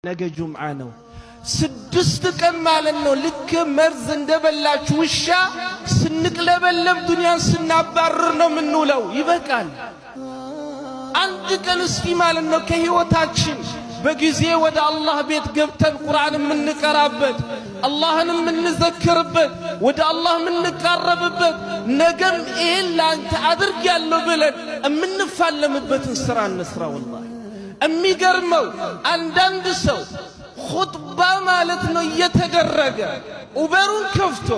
ነገ ጁምዓ ነው። 6 ቀን ማለት ነው። ልክ መርዝ እንደበላች ውሻ ስንቅለበለብ ዱንያን ስናባርር ነው የምንውለው። ይበቃል። አንድ ቀን እስቲ ማለት ነው ከሕይወታችን በጊዜ ወደ አላህ ቤት ገብተን ቁርአን የምንቀራበት፣ አላህን የምንዘክርበት፣ ወደ አላህ የምንቃረብበት፣ ነገም ይህን ለአንተ አድርጌያለሁ ብለን የምንፋለምበትን ሥራ እንስራ። ወላሂ የሚገርመው አንዳንድ ሰው ኹጥባ ማለት ነው እየተደረገ ኡበሩን ከፍቶ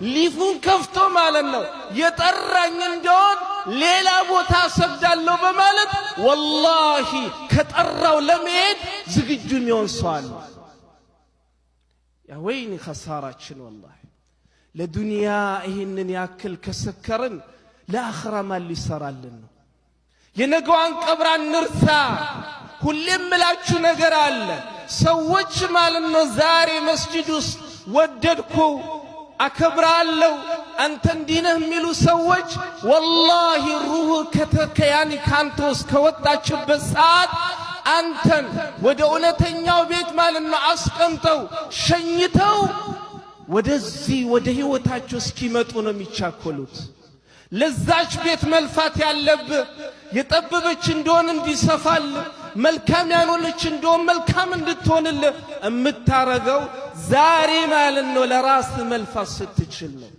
ሊፉን ከፍቶ ማለት ነው የጠራኝ እንደሆን ሌላ ቦታ ሰግዳለሁ በማለት ወላሂ ከጠራው ለመሄድ ዝግጁ የሚሆን ሰው አለ። ያ ወይኒ ኸሳራችን ወላሂ፣ ለዱንያ ይህንን ያክል ከሰከርን ለአኽራ ማን ሊሰራልን ነው? የነገዋን ቀብር አንርሳ። ሁሌም ምላችሁ ነገር አለ። ሰዎች ማለት ነው ዛሬ መስጂድ ውስጥ ወደድኩ፣ አከብራለሁ፣ አንተ እንዲህ ነህ የሚሉ ሰዎች ወላሂ ሩህ ከተከያኒ ካንተ ውስጥ ከወጣችበት ሰዓት አንተን ወደ እውነተኛው ቤት ማለት ነው አስቀምጠው ሸኝተው ወደዚህ ወደ ህይወታቸው እስኪመጡ ነው የሚቻኮሉት። ለዛች ቤት መልፋት ያለብህ የጠበበች እንደሆን እንዲሰፋል፣ መልካም ያልሆነች እንደሆን መልካም እንድትሆንልህ የምታረገው ዛሬ ማለት ነው ለራስ መልፋት ስትችል ነው።